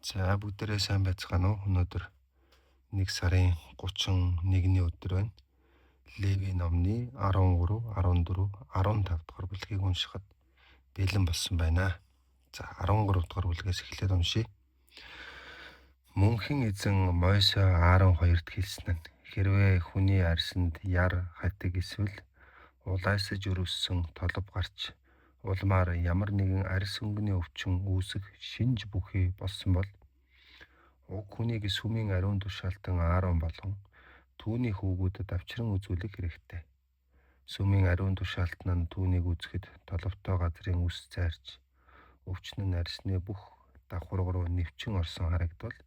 За, бүгдээрээ сайн байцгаана уу? Өнөөдөр 1 сарын 31-ний өдөр байна. Леви номны 13, 14, 15 дугаар бүлгийг уншихад бэлэн болсон байна. За, 13 дугаар бүлгээс эхлээд уншъя. Мөнхийн эзэн Мойсе Аарон хоёрт хэлсэн нь: хэрвээ хүний арьсанд яр хатиг эсвэл улайсаж өрөвссөн толбо гарч улмаар ямар нэгэн арьс өнгөний өвчин үүсэх шинж бүхий болсон бол уг хүнийг сүмийн ариун тушаалтан Аарон болон түүний хүүгүүдэд авчран үзүүлэх хэрэгтэй. Сүмийн ариун тушаалтан нь түүнийг үзэхэд толботой газрын үс цайрч, өвчин нь арьсны бүх давхарга руу нэвчин орсон харагдвал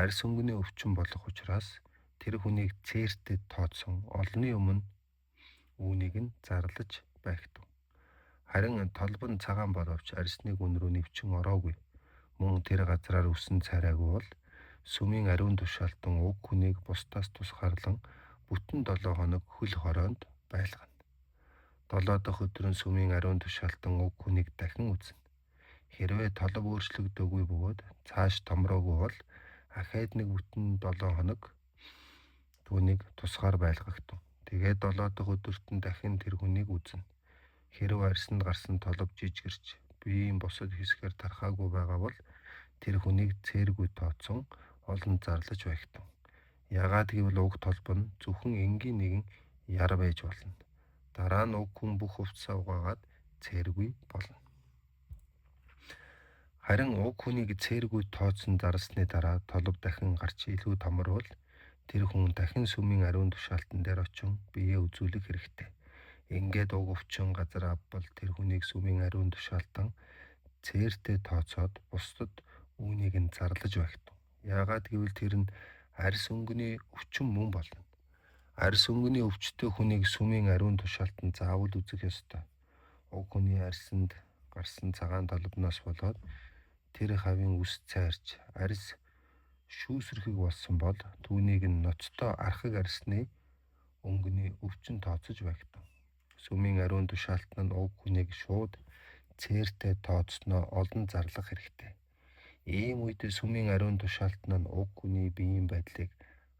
арьс өнгөний өвчин болох учраас тэр хүнийг цээртэй тооцсон олонний өмнө үүнийг нь зарлаж байхтун. Харин толбо нь цагаан боловч арьсны гүн рүү нэвчин ороогүй, мөн тэр газраар үсэн цайраагүй бол сүмийн ариун тушаалтан уг хүнийг бусдаас тусгаарлан бүтэн 7 хоног хөл хороонд байлгана. 7 дахь өдөр нь сүмийн ариун тушаалтан уг хүнийг дахин үзнэ. Хэрвээ толбо өөрчлөгдөөгүй бөгөөд цааш томроогүй бол ахиад нэг бүтэн 7 хоног түүнийг тусгаар байлгагтун. Тэгээд 7 дахь өдөрт нь дахин тэр хүнийг үзнэ. Хэрэв арьсанд гарсан толбо жижигэрч биеийн бусад хэсгээр тархаагүй байгаа бол тэр хүнийг цээргүй тооцсон олон зарлаж байхтун. Яагаад гэвэл уг толбо нь зөвхөн энгийн нэгэн яр байж болно. Дараа нь уг хүн бүх хувцсаа угаагаад цээргүй болно. Харин уг хүнийг цээргүй тооцсон зарласны дараа толбо дахин гарч илүү томорвол тэр хүн дахин сүмийн ариун тушаалтан дээр очин биеэ үзүүлэх хэрэгтэй. Ингээд уг өвчин газар авбал тэр хүнийг сүмийн ариун тушаалтан цээртэй тооцоод бусдад үүнийг нь зарлаж байхтун. Яагаад гэвэл тэр нь арьс өнгөний өвчин мөн болно. Арьс өнгөний өвчтөй хүнийг сүмийн ариун тушаалтан заавал үзэх ёстой. Уг хүний арьсанд гарсан цагаан толбоноос болоод тэр хавийн үс цайрч арьс шүүсрэхэг болсон бол түүнийг нь ноцтой архаг арьсны өнгөний өвчин тооцож байхтун. Сүмийн ариун тушаалтан нь уг хүнийг шууд цээртэй тооцсноо олон зарлах хэрэгтэй. Ийм үед сүмийн ариун тушаалтан нь уг хүний биеийн байдлыг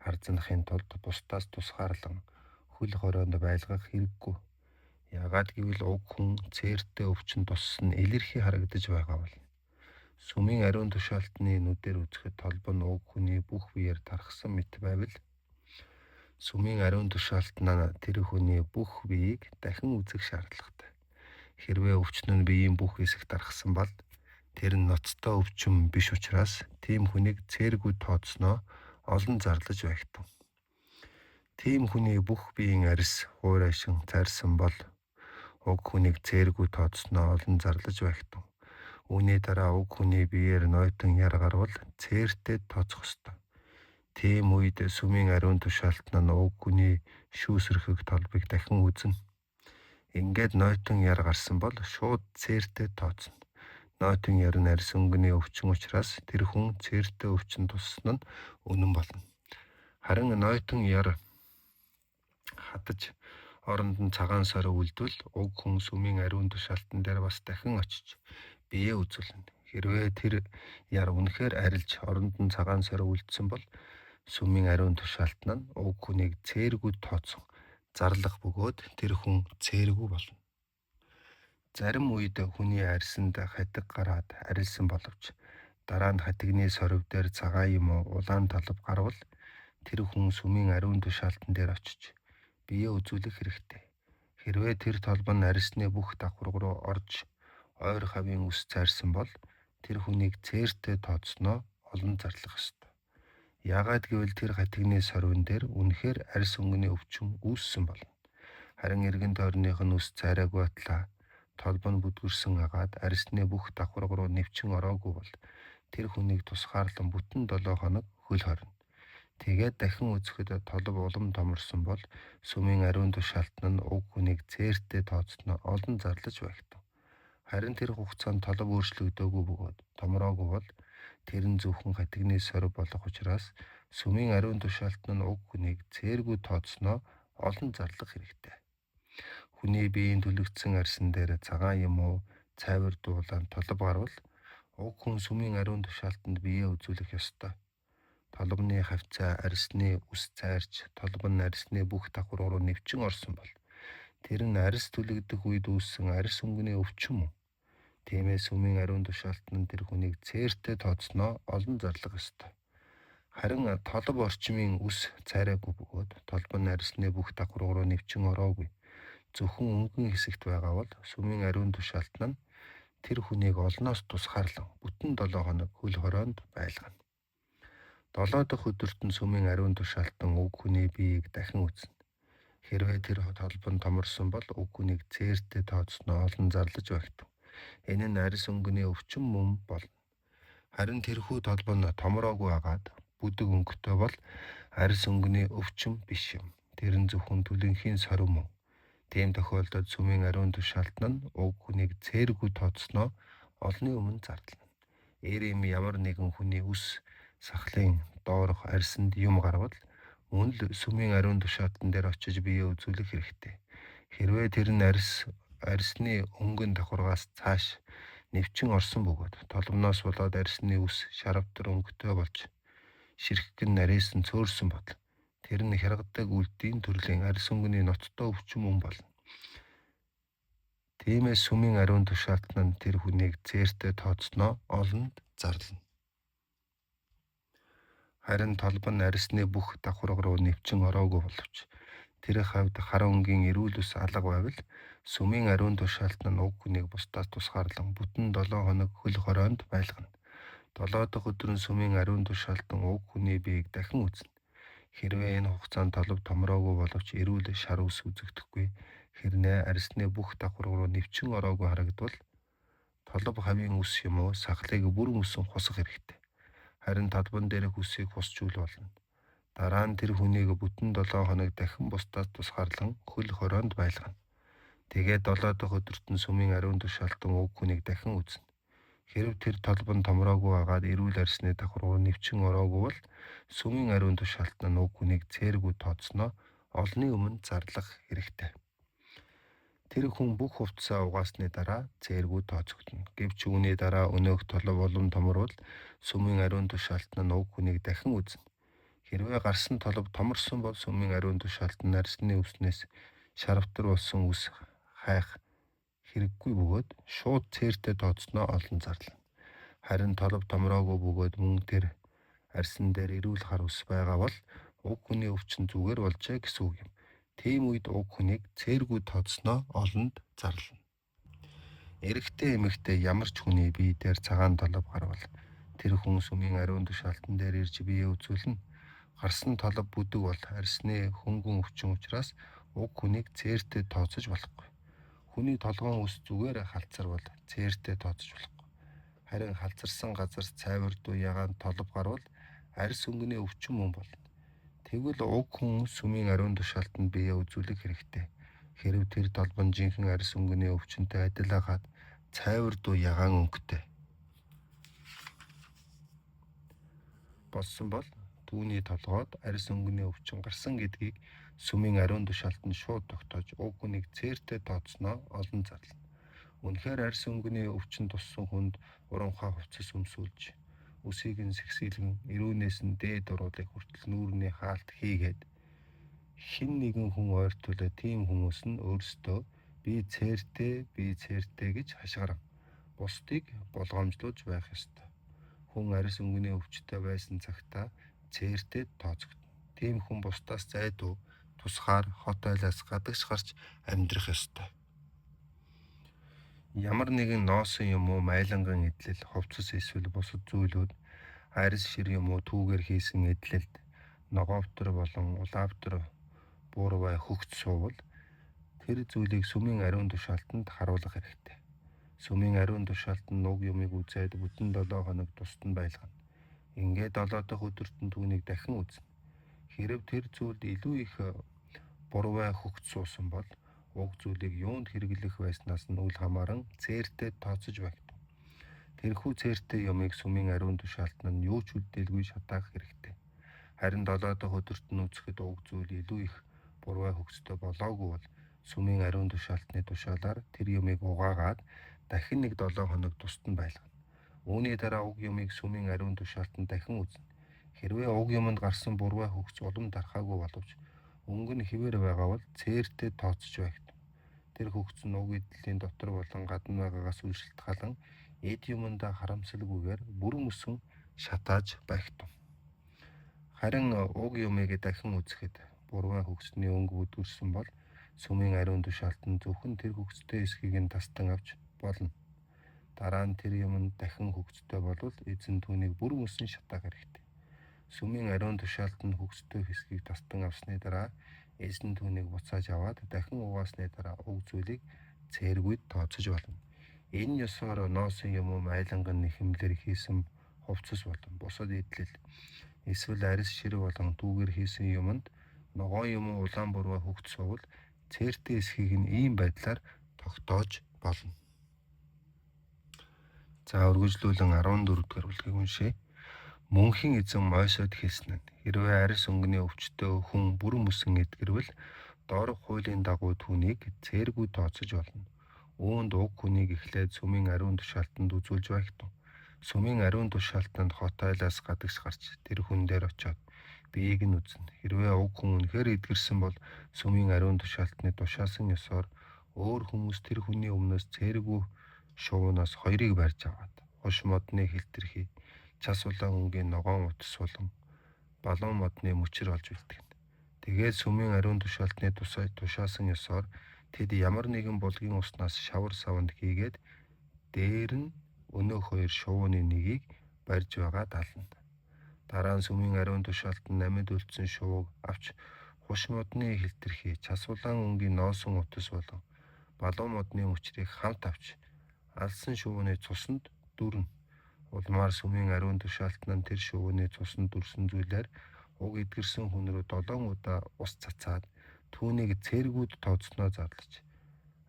харзанахын тулд бусдаас тусгаарлан хөл хороонд байлгах хэрэггүй. Яагаад гэвэл уг хүн цээртэй өвчин туссан нь илэрхий харагдаж байгаа болно. Сүмийн ариун тушаалтны нүдээр үзэхэд толбо нь уг хүний бүх биеэр тархсан мэт байвал сүмийн ариун тушаалтан нь тэр хүний бүх биеийг дахин үзэх шаардлагатай. Хэрвээ өвчин нь биеийн бүх хэсэгт тархсан бол тэр нь ноцтой өвчин биш учраас тийм хүнийг цээргүй тооцсноо олон зарлаж байхтун. Тийм хүний бүх биеийн арьс хуурайшин цайрсан бол уг хүнийг цээргүй тооцсноо олон зарлаж байхтун. Үүний дараа уг хүний биеэр нойтон яр гарвал цээртэй тооцох ёстой. Тийм үед сүмийн ариун тушаалтан нь уг хүний шүүсрэхэг толбыг дахин үзнэ. Ингээд нойтон яр гарсан бол шууд цээртэй тооцно. Нойтон яр нь арьс өнгөний өвчин учраас тэр хүн цээртэй өвчин туссан нь үнэн болно. Харин нойтон яр хатаж оронд нь цагаан сорив үлдвэл уг хүн сүмийн ариун тушаалтан дээр бас дахин очиж биеэ үзүүлнэ. Хэрвээ тэр яр үнэхээр арилж оронд нь цагаан сорив үлдсэн бол сүмийн ариун тушаалтан нь уг хүнийг цээргүй тооцсон зарлах бөгөөд тэр хүн цээргүй болно. Зарим үед хүний арьсанд хатиг гараад арилсан боловч дараа нь хатигны сорив дээр цагаан юм уу улаан толбо гарвал тэр хүн сүмийн ариун тушаалтан дээр очиж биеэ үзүүлэх хэрэгтэй. Хэрвээ тэр толбо нь арьсны бүх давхарга руу орж ойр хавийн үс цайрсан бол тэр хүнийг цээртэй тооцсноо олон зарлах ёстой. Яагаад гэвэл тэр хатигны сорвин дээр үнэхээр арьс өнгөний өвчин үүссэн болно. Харин эргэн тойрных нь үс цайраагүй атлаа толбо нь бүдгэрсэн агаад арьсны бүх давхарга руу нэвчин ороогүй бол тэр хүнийг тусгаарлан бүтэн 7 хоног хөл хорно. Тэгээд дахин үзэхэд толбо улам томорсон бол сүмийн ариун тушаалтан нь уг хүнийг цээртэй тооцсноо олон зарлаж байхтун. Харин тэр хугацаанд толбо өөрчлөгдөөгүй бөгөөд томроогүй бол тэр нь зөвхөн хатигны сорив болох учраас сүмийн ариун тушаалтан нь уг хүнийг цээргүй тооцсноо олон зарлах хэрэгтэй. Хүний биеийн түлэгдсэн арьсан дээр цагаан юм уу цайвар дуулаан толбо гарвал Уг хүн сүмийн ариун тушаалтанд биеэ үзүүлэх ёстой. Толбоны хавьцаа арьсны үс цайрч, толбо нь арьсны бүх давхарга руу нэвчин орсон бол тэр нь арьс түлэгдэх үед үүссэн арьс өнгөний өвчин мөн. Тиймээс сүмийн ариун тушаалтан нь тэр хүнийг цээртэй тооцсноо олон зарлах ёстой. Харин толбо орчмын үс цайраагүй бөгөөд толбо нь арьсны бүх давхарга руу нэвчин ороогүй, зөвхөн өнгөн хэсэгт байгаа бол сүмийн ариун тушаалтан нь тэр хүнийг олноос тусгаарлан бүтэн 7 хоног хөл хорионд байлгана. 7 дахь өдөрт нь сүмийн ариун тушаалтан уг хүний биеийг дахин үзнэ. Хэрвээ тэр толбо нь томорсон бол уг хүнийг цээртэй тооцсноо олон зарлаж багтав. Энэ нь арьс өнгөний өвчин мөн болно. Харин тэрхүү толбо нь томроогүй агаад бүдэг өнгөтэй бол арьс өнгөний өвчин биш юм. Тэр нь зөвхөн түлэнхийн сорив мөн. Тийм тохиолдолд сүмийн ариун тушаалтан нь уг хүнийг цээргүй тооцсноо олонны өмнө зарлана. Эр им ямар нэгэн хүний үс сахлын доорх арьсанд юм гарвал мөн л сүмийн ариун тушаалтан дээр очиж биеэ үзүүлэх хэрэгтэй. Хэрвээ тэр нь арьсны өнгөн давхаргаас цааш нэвчин орсон бөгөөд толбоноос болоод арьсны үс шарвтар өнгөтэй болж ширхэг нь нарийсан цөөрсөн бодол тэр нь хяргадаг үлдийн төрлийн арьс өнгөний ноцтой өвчин мөн болно. Тиймээс сүмийн ариун тушаалтан нь тэр хүнийг цээртэй тооцсноо олонд зарлана. Харин толбо нь арьсны бүх давхарга руу нэвчин ороогүй боловч тэр хавьд хар өнгийн эрүүл ус алга байвал сүмийн ариун тушаалтан нь уг хүнийг бусдаас тусгаарлан бүтэн 7 хоног хөл хорионд байлгана. 7 дахь өдөр нь сүмийн ариун тушаалтан уг хүний биеийг дахин үзнэ. Хэрвээ энэ хугацаанд толбо томроогүй боловч эрүүл шар ус үзэгдэхгүй, хэрнээ арьсны бүх давхарга руу нэвчин ороогүй харагдвал толбо хавийн ус юм уу сахлыг бүр мөсөн хусах хэрэгтэй. Харин толбон дээрх үсийг хусч үл болно. Дараа нь тэр хүнийг бүтэн 7 хоног дахин бусдаас тусгаарлан хөл хорионд байлгана. Тэгээд 7 дахь өдөрт нь сүмийн ариун тушаалтан уг хүнийг дахин үзнэ. Хэрэв тэр толбо нь томроогүй агаад эрүүл арьсны давхарга руу нэвчин ороогүй бол сүмийн ариун тушаалтан нь уг хүнийг цээргүй тооцсноо олонны өмнө зарлах хэрэгтэй. Тэр хүн бүх хувцсаа угаасны дараа цээргүй тооцогдоно. Гэвч үүний дараа өнөөх толбо улам томорвол сүмийн ариун тушаалтан нь уг хүнийг дахин үзнэ. Хэрвээ гарсан толбо томорсон бол сүмийн ариун тушаалтан арьсны үснээс шарвтар болсон үс хайх хэрэггүй бөгөөд шууд цээртэй тооцсноо олон зарлана. Харин толбо томроогүй бөгөөд мөн тэр арьсан дээр эрүүл хар ус байгаа бол уг хүний өвчин зүгээр болжээ гэсэн үг юм. Тийм үед уг хүнийг цээргүй тооцсноо олонд зарлана. Эрэгтэй эмэгтэй ямар ч хүний бие дээр цагаан толбо гарвал тэр хүн сүмийн ариун тушаалтан дээр ирж биеэ үзүүлнэ. Гарсан толбо бүдэг бол арьсны хөнгөн өвчин учраас уг хүнийг цээртэй тооцож болохгүй. Хүний толгойн үс зүгээр халцар бол цээртэй тооцож болохгүй. Харин халзарсан газар цайвар дуу ягаан толбо гарвал арьс өнгөний өвчин мөн болно. Тэгвэл уг хүн сүмийн ариун тушаалтанд биеэ үзүүлэх хэрэгтэй. Хэрэв тэр толбо нь жинхэнэ арьс өнгөний өвчинтэй адил агаад цайвар дуу ягаан өнгөтэй болсон бол түүний толгойд арьс өнгөний өвчин гарсан гэдгийг сүмийн ариун тушаалтанд шууд тогтоож уг хүнийг цээртэй тооцсноо олон зарлана. Үнэхээр арьс өнгөний өвчин туссан хүнд урамхай хувцас өмсүүлж үсийг нь сэгсийлгэн эрүүнээс нь дээд уруулыг хүртэл нүүрний хаалт хийгээд хэн нэгэн хүн ойртуулаа тийм хүмүүс нь өөрсдөө би цээртэй, би цээртэй гэж хашгиран бусдыг болгоомжлуулж байх ёстой. Хүн арьс өнгөний өвчтэй байсан цагтаа цээртэй тооцогдоно. Тийм хүн бусдаас зайдуу тусгаар хот айлаас гадагш гарч амьдрах ёстой. Ямар нэгэн ноосон юм уу майланган эдлэл, хувцас эсвэл бусад зүйлүүд арьс шир юм уу түүгээр хийсэн эдлэлд ногоовтор болон улаавтар буурвай хөгц суувал тэр зүйлийг сүмийн ариун тушаалтанд харуулах хэрэгтэй. Сүмийн ариун тушаалтан нуг юмыг үзээд бүтэн 7 хоног тусад нь байлгана. Ингээд 7 дахь өдөрт нь түүнийг дахин үзнэ. Хэрэв тэр зүйлд илүү их бурвай хөгц суусан бол уг зүйлийг юунд хэрэглэх байснаас нь үл хамааран цээртэй тооцож багтав. Тэрхүү цээртэй юмыг сүмийн ариун тушаалтан нь юу ч үлдээлгүй шатаах хэрэгтэй. Харин 7 дахь өдөрт нь үзэхэд уг зүйл илүү их бурвай хөгцтэй болоогүй бол сүмийн ариун тушаалтны тушаалаар тэр юмыг угаагаад дахин нэг 7 хоног тусад нь байлгана. Үүний дараа уг юмыг сүмийн ариун тушаалтан дахин үзнэ. Хэрвээ уг юманд гарсан бурвай хөгц улам дархаагүй боловч өнгө нь хэвээр байгаа бол цээртэй тооцож байх. Тэр хөгц нь уг эдлийн дотор болон гадна байгаагаас үл шалтгаалан эд юмандаа харамсалгүйгээр бүрэн мөсөн шатааж байх. Харин уг юмыг дахин үзэхэд бурвай хөгцний өнгө бүдгэрсэн бол сүмийн ариун тушаалтан зөвхөн тэр хөгцтэй эсхийг нь тастан авч болно. Дараа нь тэр юм нь дахин хөгцтэй болвол эзэн түүнийг бүр мөсөн шатаах хэрэгтэй. Сүмийн ариун тушаалтан хөгцтэй хэсгийг тастан авсны дараа эзэн түүнийг буцааж аваад дахин угаасны дараа уг зүйлийг цээргүйд тооцож болно. Энэ ёсоор ноосон юм уу майланган нэхэмлэр хийсэн хувцас болон бусад эдлэл эсвэл арьс шир болон түүгээр хийсэн юманд ногоон юм уу улаан бурвай хөгц суувал цээртэй эсхийг нь ийм байдлаар тогтоож болно. За, үргэлжлүүлэн 14 дугаар бүлгийг уншъя. Мөнхийн эзэн Мойсод хэлсэн нь: хэрвээ арьс өнгөний өвчтөй хүн бүрэн мөсөн эдгэрвэл доорх хуулийн дагуу түүнийг цээргүй тооцож болно. Үүнд уг хүнийг эхлээд сүмийн ариун тушаалтанд үзүүлж байх. Сүмийн ариун тушаалтанд хот айлаас гадагш гарч тэр хүн дээр очиод биеийг нь үзнэ. Хэрвээ уг хүн үнэхээр эдгэрсэн бол сүмийн ариун тушаалтны тушаасан ёсоор өөр хүмүүс тэр хүний өмнөөс цээргүй шувуунаас хоёрыг барьж аваад хуш модны хэлтэрхий, цас улаан өнгийн ногоон утас болон балуун модны мөчир олж бэлтгэнэ. Тэгээд сүмийн ариун тушаалтны тушаасан ёсоор тэд ямар нэгэн булгийн уснаас шавар саванд хийгээд дээр нь өнөөх хоёр шувууны нэгийг барьж байгаа дална. Дараа нь сүмийн ариун тушаалтан амьд үлдсэн шувууг авч хуш модны хэлтэрхий, цас улаан өнгийн ноосон утас болон балуун модны мөчрийг хамт авч алсан шувууны цуснд дүрнэ. Улмаар сүмийн ариун тушаалтан нь тэр шувууны цуснд дүрсэн зүйлээр уг эдгэрсэн хүн рүү 7 удаа ус цацаад түүнийг цэргүүд тооцсноо зарлаж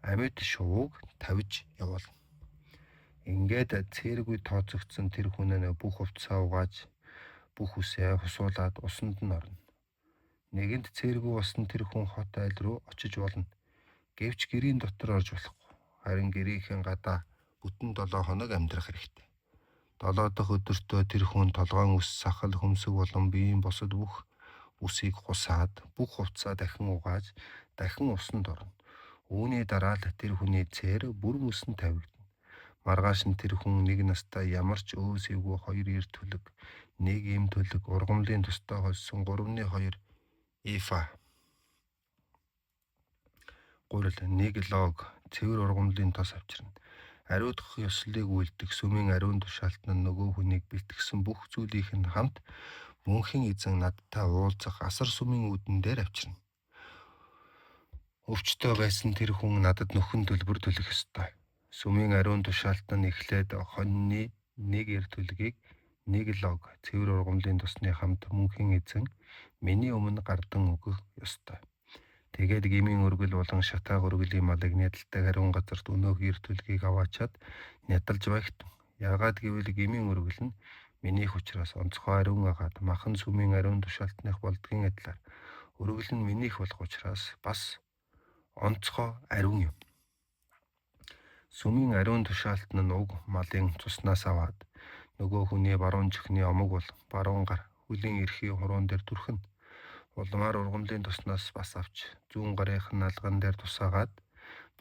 амьд шувууг тавьж явуулна. Ингээд цэргүй тооцогдсон тэр хүн нь бүх хувцсаа угааж, бүх үсээ хусуулаад усанд нь орно. Нэгэнт цэргүй болсон тэр хүн хот айл руу очиж болно. Гэвч гэрийн дотор орж болохгүй. Харин гэрийнхэн гадаа бүтэн 7 хоног амьдрах хэрэгтэй. 7 дахь өдөртөө тэр хүн толгоон үс, сахал, хөмсөг болон биеийн бусад бүх үсийг хусаад, бүх хувцсаа дахин угааж, дахин усанд орно. Үүний дараа л тэр хүний цээр бүр мөсөн тавигдана. Маргааш нь тэр хүн нэг настай ямар ч өөс эвгүй хоёр эр төлөг, нэг эм төлөг, ургамлын тустай холсон 3-2 эфа гурил, нэг лог цэвэр ургамлын тос авчирна. Ариутгах ёслолыг үйлдэх сүмийн ариун тушаалтан нь нөгөө хүнийг бэлтгэсэн бүх зүйлийнх нь хамт мөнхийн эзэн надтай уулзах асар сүмийн үүдэн дээр авчирна. Өвчтөй байсан тэр хүн надад нөхөн төлбөр төлөх ёстой. Сүмийн ариун тушаалтан нь эхлээд хоньны нэг эр төлгийг, нэг лог цэвэр ургамлын тосны хамт мөнхийн эзэн миний өмнө гардан өгөх ёстой. Тэгээд гмийн өргөл болон шатаах өргөлийн малыг нядалтай ариун газарт өнөөх эр төлгийг аваачаад нядалж багтав. Яагаад гэвэл гмийн өргөл нь минийх учраас онцгой ариун агаад махан сүмийн ариун тушаалтных болдгийн адилаар өргөл нь минийх болох учраас бас онцгой ариун юм. Сүмийн ариун тушаалтан нь уг малын цуснаас аваад нөгөө хүний баруун чихний омог бол баруун гар хөлийн эрхий хуруун дээр түрхэнэ. Улмаар ургамлын туснаас бас авч зүүн гарынх нь алган дээр тусаагаад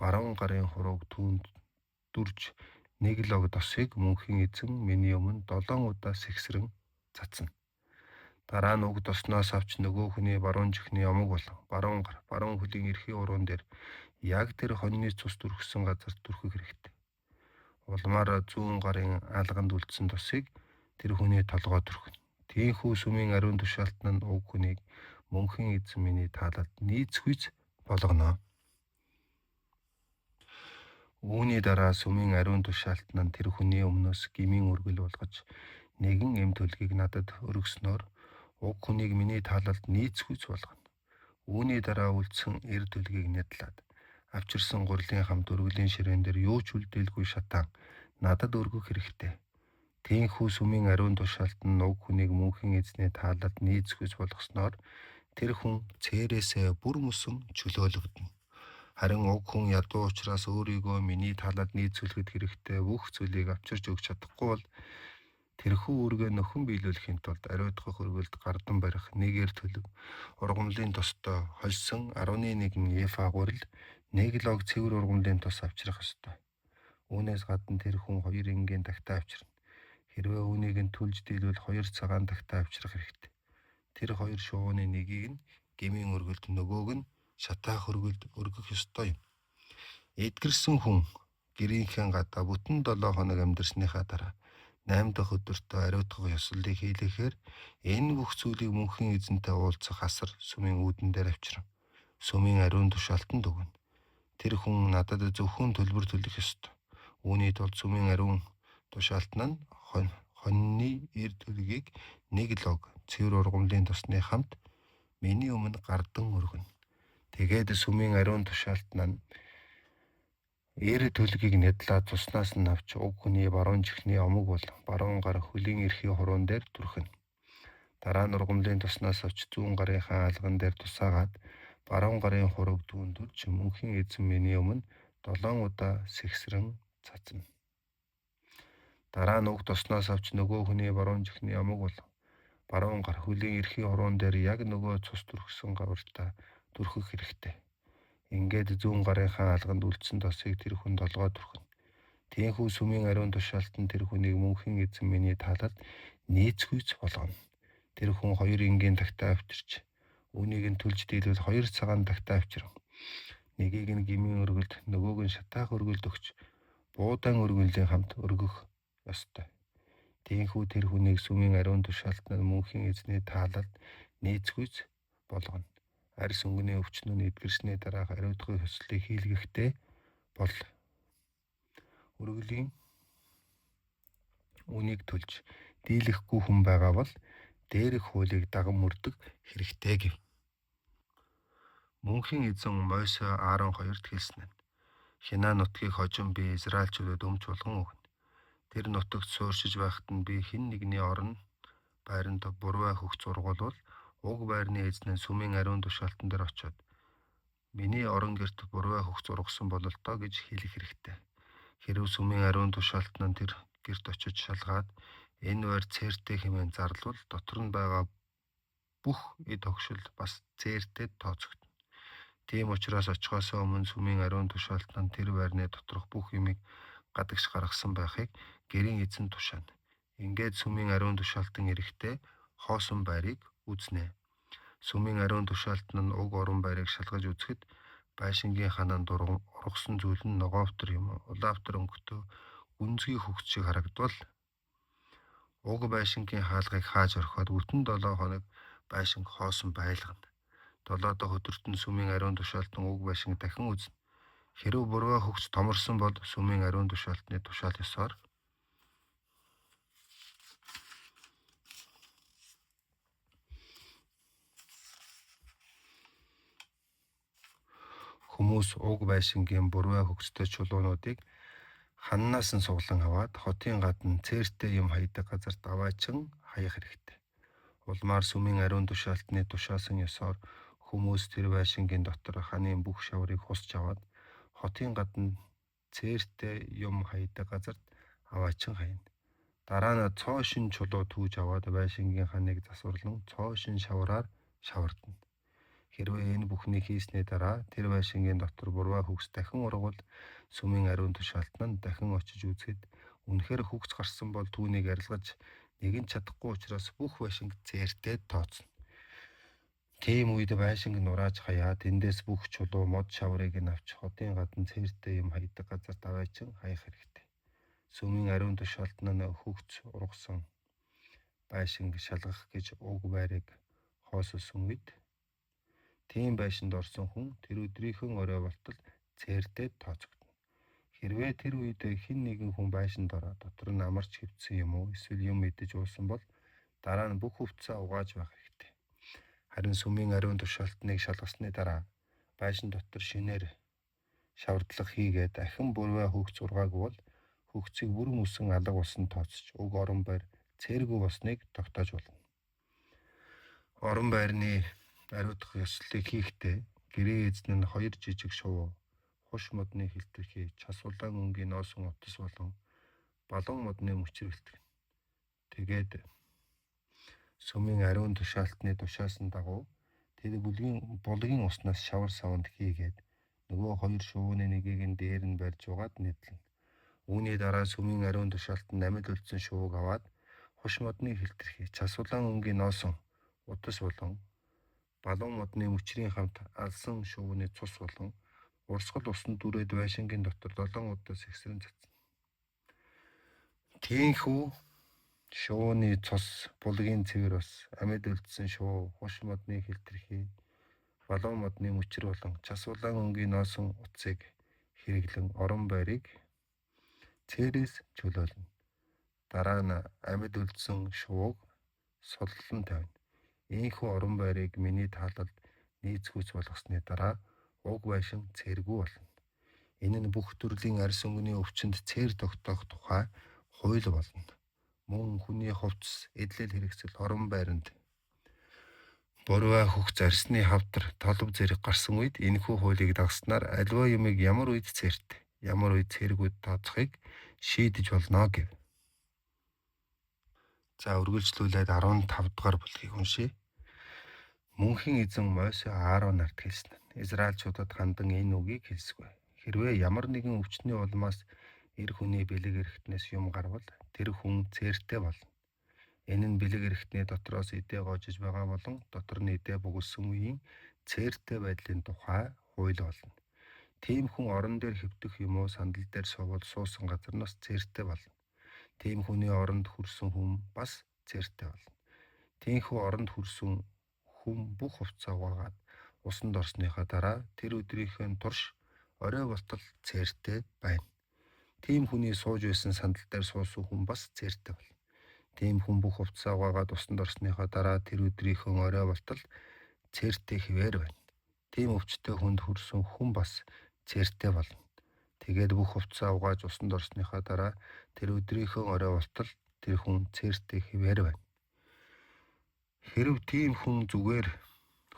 баруун гарын хурууг түүнд дүрж нэг лог досыг мөнхийн эзэн миний өмнө 7 удаа сэгсрэн цацна. Дараа нь уг досноос авч нөгөө хүний баруун чихний омог болон баруун гар, баруун хөлийн эрхий хуруун дээр яг тэр хоньны цус түрхсэн газарт түрхэх хэрэгтэй. Улмаар зүүн гарын алганд үлдсэн тосыг тэр хүний толгой түрхэнэ. Тийхүү сүмийн ариун тушаалтан нь уг хүнийг мөнхийн эзэн миний таалалд нийцхүйц болгоно. Үүний дараа сүмийн ариун тушаалтан нь тэр хүний өмнөөс гмийн өргөл болгож нэгэн эм төлгийг надад өргөснөөр уг хүнийг миний таалалд нийцхүйц болгоно. Үүний дараа үлдсэн эр төлгийг нядлаад авчирсан гурилын хамт өргөлийн ширээн дээр юу ч үлдээлгүй шатаан надад өргөх хэрэгтэй. Тийхүү сүмийн ариун тушаалтан нь уг хүнийг мөнхийн эзний таалалд нийцхүйц болгосноор тэр хүн цээрээсээ бүр мөсөн чөлөөлөгдөнө. Харин уг хүн ядуу учраас өөрийгөө миний талаад нийцүүлэхэд хэрэгтэй бүх зүйлийг авчирч өгч чадахгүй бол тэрхүү үүргээ нөхөн биелүүлэхийн тулд ариутгах өргөлд гардан барих 1 эр төлөг ургамлын тостой хольсон 10,1 ефа гурил 1 лог цэвэр ургамлын тос авчрах ёстой. Үүнээс гадна тэр хүн 2 энгийн тагтаа авчирна. Хэрвээ үүнийг нь түлж дийлвэл 2 цагаан тагтаа авчрах хэрэгтэй. Тэр 2 шувууны нэгийг нь гмийн өргөлд, нөгөөг нь шатаах өргөлд өргөх ёстой юм. Эдгэрсэн хүн гэрийнхээ гадаа бүтэн 7 хоног амьдарсныхаа дараа 8 дахь өдөртөө ариутгах ёслолыг хийлгэхээр энэ бүх зүйлийг мөнхийн эзэнтэй уулзах асар сүмийн үүдэн дээр авчирна. Сүмийн ариун тушаалтанд өгнө. Тэр хүн надад зөвхөн төлбөр төлөх ёстой. Үүний тулд сүмийн ариун тушаалтан нь хоньны эр төлгийг 1 лог цэвэр ургамлын тосны хамт миний өмнө гардан өргөнө. Тэгээд сүмийн ариун тушаалтан нь эр төлгийг нядлаа цуснаас нь авч уг хүний баруун чихний омог бол баруун гар хөлийн эрхий хуруун дээр түрхэнэ. Дараа нь ургамлын туснаас авч зүүн гарынхаа алган дээр тусаагаад баруун гарын хурууг түүнд түрж мөнхийн эзэн миний өмнө 7 удаа сэгсрэн цацна. Дараа нь уг туснаас авч нөгөө хүний баруун чихний омог бол баруун гар хөлийн эрхий хуруун дээр яг нөгөө цус түрхсэн гавартаа түрхэх хэрэгтэй. Ингээд зүүн гарынхаа алганд үлдсэн тосыг тэр хүн толгой түрхэнэ. Тийхүү сүмийн ариун тушаалтан тэр хүнийг мөнхийн эзэн миний таалал нийцгүйц болгоно. Тэр хүн 2 энгийн тагтаа авчирч үүнийг нь түлж дийлвэл 2 цагаан тагтаа авчирна. Нэгийг нь гмийн өргөлд, нөгөөг нь шатаах өргөлд өгч буудаан өргөнлийн хамт өргөх ёстой. Тийхүү тэр хүнийг сүмийн ариун тушаалтан нь мөнхийн эзний таалалд нийцгүйц болгоно. Арьс өнгөний өвчнөө эдгэрсний дараах ариутгах ёслолыг хийлгэхдээ бол өргөлийн үнийг төлж дийлэхгүй хүн байгаа бол дээрх хуулийг даган мөрдөх хэрэгтэй гэв. Мөнхийн эзэн Мойсе Аарон хоёрт хэлсэн нь: Хянаа нутгийг хожим би Израильчуудад өмч болгон өгнө. Тэр нутагт суурьшиж байхад нь би хэн нэгний орон байранд бурвай хөгц ургуулвал уг байрны эзэн нь сүмийн ариун тушаалтан дээр очиод миний орон гэрт бурвай хөгц ургасан бололтоо гэж хэлэх хэрэгтэй. Хэрв сүмийн ариун тушаалтан нь тэр гэрт очиж шалгаад энэ байр цээртэй хэмээн зарлавал дотор нь байгаа бүх эд хогшил бас цээртэй тооцогдоно. Тийм учраас очихоос өмнө сүмийн ариун тушаалтан тэр байрны доторх бүх юмыг гадагш гаргасан байхыг гэрийн эзэн тушаана. Ингээд сүмийн ариун тушаалтан эрэхтээ хоосон байрыг үзнэ. Сүмийн ариун тушаалтан нь уг орон байрыг шалгаж үзэхэд байшингийн ханаанд ургасан зүйл нь ногоовтор юм уу, улаавтар өнгөтэй гүнзгий хөгц шиг харагдвал уг байшингийн хаалгыг хааж орхиод бүтэн 7 хоног байшинг хоосон байлгана. 7 дахь өдөрт нь сүмийн ариун тушаалтан уг байшинг дахин үзнэ. Хэрв бурвай хөгц томорсон бол сүмийн ариун тушаалтны тушаал ёсоор хүмүүс уг байшингийн бурвай хөгцтэй чулуунуудыг ханнаас нь суглан аваад хотын гадна цээртэй юм хаядаг газарт аваачин хаях хэрэгтэй. Улмаар сүмийн ариун тушаалтны тушаасан ёсоор хүмүүс тэр байшингийн дотор ханын бүх шаврыг хусч аваад хотын гадна цээртэй юм хаядаг газарт аваачин хаяна. Дараа нь цоо шинэ чулуу түүж аваад байшингийн ханыг засварлан цоо шинэ шавраар шавардана. Хэрвээ энэ бүхнийг хийсний дараа тэр байшингийн дотор бурвай хөгс дахин ургавал сүмийн ариун тушаалтан нь дахин очиж үзэхэд үнэхээр хөгс гарсан бол түүнийг арилгаж нэгэн чадахгүй учраас бүх байшинг цээртэй тооцно. Тийм үед байшинг нурааж хаяад эндээс бүх чулуу мод шаврыг нь авч хотын гадна цээртэй юм хаядаг газарт аваачин хаях хэрэгтэй. Сүмийн ариун тушаалтан нь хөгц ургасан байшинг шалгах гэж уг байрыг хоосолсон үед тийм байшинд орсон хүн тэр өдрийнхөө орой болтол цээртэй тооцогдоно. Хэрвээ тэр үед хэн нэгэн хүн байшинд ороод дотор нь амарч хэвтсэн юм уу эсвэл юм идэж уусан бол дараа нь бүх хувцсаа угааж байх хэрэгтэй. Харин сүмийн ариун тушаалтныг шалгасны дараа байшин дотор шинээр шавардлага хийгээд ахин бурвай хөгц ургаагүй бол хөгцийг бүр мөсөн алга болсон тооцож уг орон байр цээргүй болсныг тогтоож болно. Орон байрны ариутгах ёслолыг хийхдээ гэрээ эзэн нь 2 жижиг шувуу хуш модны хилтэрхий, час улаан өнгийн ноосон утас болон балуун модны мөчир бэлтгэнэ. Тэгээд сүмийн ариун тушаалтны тушаасан дагуу тэр булгийн уснаас шавар саванд хийгээд нөгөө хоёр шувууны нэгийг нь дээр нь барьж угаад нийтлэнэ. Үүний дараа сүмийн ариун тушаалтанд амьд үлдсэн шувууг аваад хуш модны хилтэрхий, час улаан өнгийн ноосон утас болон балуун модны мөчрийн хамт алсан шувууны цус болон урсгал усанд түрээд байшингийн дотор 7 удаа сэгсрэн цацна. Тийнхүү шувууны цус, булгийн цэвэр ус, амьд үлдсэн шувуу, хуш модны хилтэрхий, балуун модны мөчир болон час улаан өнгийн ноосон утсыг хэрэглэн орон байрыг цээрээс чөлөөлнө. Дараа нь амьд үлдсэн шувууг суллан тавина. Ийнхүү орон байрыг миний таалалд нийцгүйц болгосны дараа уг байшин цээргүй болно. Энэ нь бүх төрлийн арьс өнгөний өвчнөд цээр тогтоох тухай хууль болно. Мөн хүний хувцас, эдлэл хэрэгсэл, орон байранд буруйгаа хөх зарсны хавдар, толбо зэрэг гарсан үед энэхүү хуулийг дагснаар аливаа юмыг ямар үед цээртэй, ямар үед цээргүй тооцохыг шийдэж болно гэв. За, үргэлжлүүлээд 15 дугаар бүлгийг уншъя. Мөнхийн эзэн Мосе Аарон нарт хэлсэн. Израильчуудад хандан энэ үгийг хэлсгүй. Хэрвээ ямар нэгэн өвчний улмаас эр хүний бэлэг эрхтнээс юм гарвал тэр хүн цээртэй болно. Энэ нь бэлэг эрхтний дотроос идээ гоожиж байгаа болон дотор нь идээ бугуулсан үеийн цээртэй байдлын тухай хууль болно. Тийм хүн орон дээр хэвтэх юм уу сандал дээр суувал суусан газар нь бас цээртэй болно. Тийм хүний оронд хүрсэн хүн бас цээртэй болно. Тийнхүү оронд хүрсэн хүн бүх хувцаа угаагаад усанд орсныхаа дараа тэр өдрийнхөө турш орой болтол цээртэй байна. Тийм хүний сууж байсан сандал дээр суусан хүн бас цээртэй болно. Тийм хүн бүх хувцаа угаагаад усанд орсныхаа дараа тэр өдрийнхөө орой болтол цээртэй хэвээр байна. Тийм өвчтөй хүнд хүрсэн хүн бас цээртэй болно. Тэгээд бүх хувцаа угааж усанд орсныхаа дараа тэр өдрийнхөө орой болтол тэр хүн цээртэй хэвээр байна. Хэрэв тийм хүн зүгээр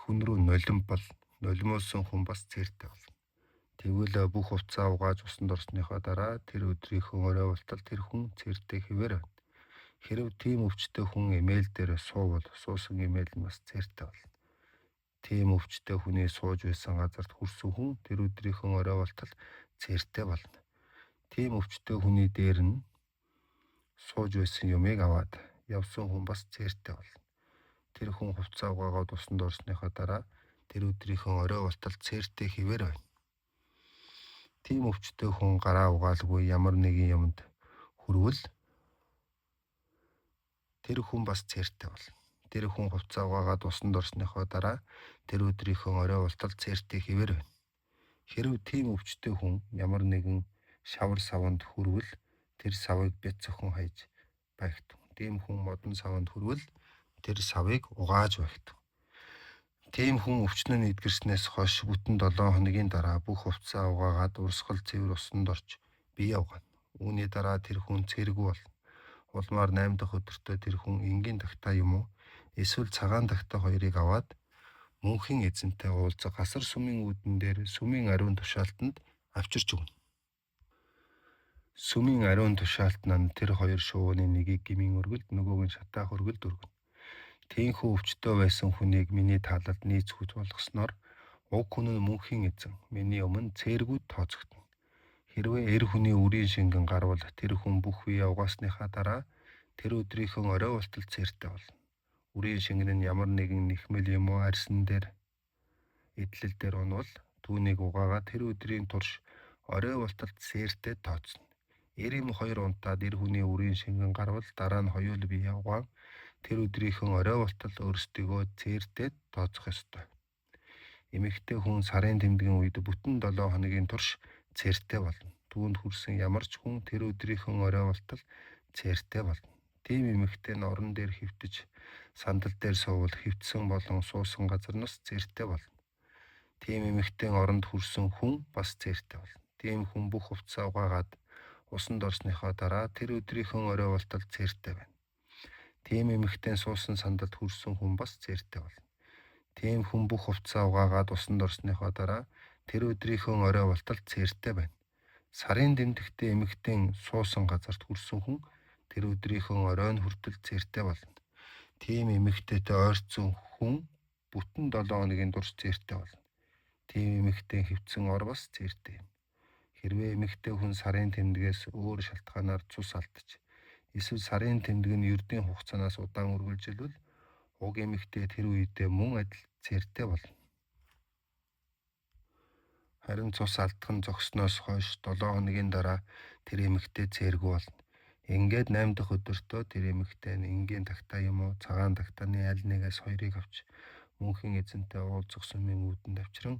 хүн рүү нулим бол нулимуулсан хүн бас цээртэй болно. Тэгвэл бүх хувцаа угааж усанд орсныхоо дараа тэр өдрийнхөө орой болтол тэр хүн цээртэй хэвээр байна. Хэрэв тийм өвчтөй хүн эмээл дээр суувал суусан эмээл нь бас цээртэй болно. Тийм өвчтөй хүний сууж байсан газарт хүрсэн хүн тэр өдрийнхөө орой болтол цээртэй болно. Тийм өвчтөй хүний дээр нь сууж байсан юмыг аваад явсан хүн бас цээртэй болно. Тэр хүн хувцаа угаагаад усанд орсныхоо дараа тэр өдрийнхөө орой болтол цээртэй хэвээр байна. Тийм өвчтөй хүн гараа угаалгүй ямар нэгэн юмд хүрвэл тэр хүн бас цээртэй болно. Тэр хүн хувцаа угаагаад усанд орсныхоо дараа тэр өдрийнхөө орой болтол цээртэй хэвээр байна. Хэрэв тийм өвчтөй хүн ямар нэгэн шавар саванд хүрвэл тэр савыг бяц зохин хайж байгтун. Тийм хүн модон саванд хүрвэл тэр савыг угааж байгтун. Тийм хүн өвчнөө эдгэрснээс хойш бүтэн 7 хоногийн дараа бүх хувцаа угаагаад урсгал цэвэр усанд орж бие угаана. Үүний дараа тэр хүн цэргүй болно. Улмаар 8 дахь өдөртөө тэр хүн энгийн тагтаа юм уу эсвэл цагаан тагтаа хоёрыг аваад мөнхийн эзэнтэй уулзах асар сүмийн үүдэн дээр сүмийн ариун тушаалтанд авчирч өгнө. Сүмийн ариун тушаалт нь тэр хоёр шувууны нэгийг гмийн өргөлд, нөгөөг нь шатаах өргөлд өргөнө. Тийнхүү өвчтөй байсан хүнийг миний таалалд нийцгүйц болгосноор уг хүн нь мөнхийн эзэн миний өмнө цээргүй тооцогдоно. Хэрвээ эр хүний үрийн шингэн гарвал тэр хүн бүх бие угаасныхаа дараа тэр өдрийнхөө орой болтол цээртэй болно. Үрийн шингэн нь ямар нэгэн нэхмэл юм уу арьсан дээр, эдлэл дээр унвал түүнийг угаагаа тэр өдрийн турш орой болтол цээртэй тооцно. Эр эм хоёр унтаад эр хүний үрийн шингэн гарвал дараа нь хоёул бие угаан тэр өдрийнхөө орой болтол өөрсдийгөө цээртэй тооцох ёстой. Эмэгтэй хүн сарын тэмдгийн үед бүтэн 7 хоногийн турш цээртэй болно. Түүнд хүрсэн ямар ч хүн тэр өдрийнхөө орой болтол цээртэй болно. Тийм эмэгтэй нь орон дээр хэвтэж сандал дээр суувал хэвтсэн болон суусан газар нь бас цээртэй болно. Тийм эмэгтэй оронд хүрсэн хүн бас цээртэй болно. Тийм хүн бүх хувцсаа угаагаад усанд орсныхоо дараа тэр өдрийнхөө орой болтол цээртэй байна. Тийм эмэгтэй суусан сандалд хүрсэн хүн бас цээртэй болно. Тийм хүн бүх хувцсаа угаагаад усанд орсныхоо дараа Тэр өдрийнхөө орой болтол цээртэй байна. Сарын тэмдэгтэй эмэгтэйн суусан газарт хүрсэн хүн тэр өдрийнхөө оройн хүртэл цээртэй болно. Тийм эмэгтэйтэй ойртсон хүн бүтэн 7 хоногийн турш цээртэй болно. Тийм эмэгтэй хэвтсэн ор бас цээртэй юм. Хэрвээ эмэгтэй хүн сарын тэмдгээс өөр шалтгаанаар цус алдаж эсвэл сарын тэмдэг нь ердийн хугацаанаас удаан үргэлжилвэл уг эмэгтэй тэр үедээ мөн адил цээртэй болно. Харин цус алдах нь зогссоноос хойш 7 хоногийн дараа тэр эмэгтэй цээргүй болно. Ингээд 8 дахь өдөртөө тэр эмэгтэй нь энгийн тагтаа юм уу цагаан тагтааны аль нэгээс хоёрыг авч мөнхийн эзэнтэй уулзах сүмийн үүдэнд авчран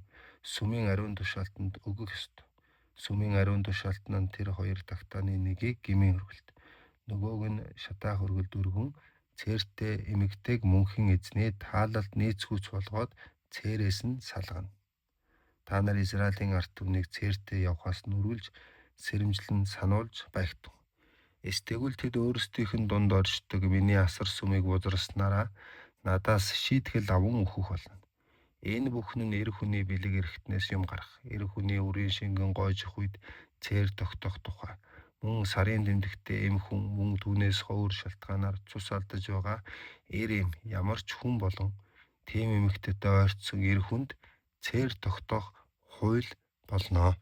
сүмийн ариун тушаалтанд өгөх ёстой. Сүмийн ариун тушаалт нь тэр хоёр тагтааны нэгийг гмийн өргөлт, нөгөөг нь шатаах өргөлд өргөн цээртэй эмэгтэйг мөнхийн эзний таалалд нийцгүүц болгоод цээрээс нь салгана. Та нар Израилийн ард түмнийг цээртэй явхаас нь үргэлж сэрэмжлэн сануулж байх тун. Эс тэгвэл тэд өөрсдийнх нь дунд оршдог миний асар сүмийг бузарснараа надаас шийтгэл аван өөхөх болно. Энэ бүхэн нь эр хүний бэлэг эрхтнээс юм гарах, эр хүний үрийн шингэн гойжих үед цээр тогтоох тухай. Мөн сарын тэмдэгтэй эм хүн мөн түүнээс өөр шалтгаанаар цус алдаж байгаа эр эм ямар ч хүн болон тийм эмэгтэйтэй ойртсон эр хүнд цээр тогтоох хууль болно.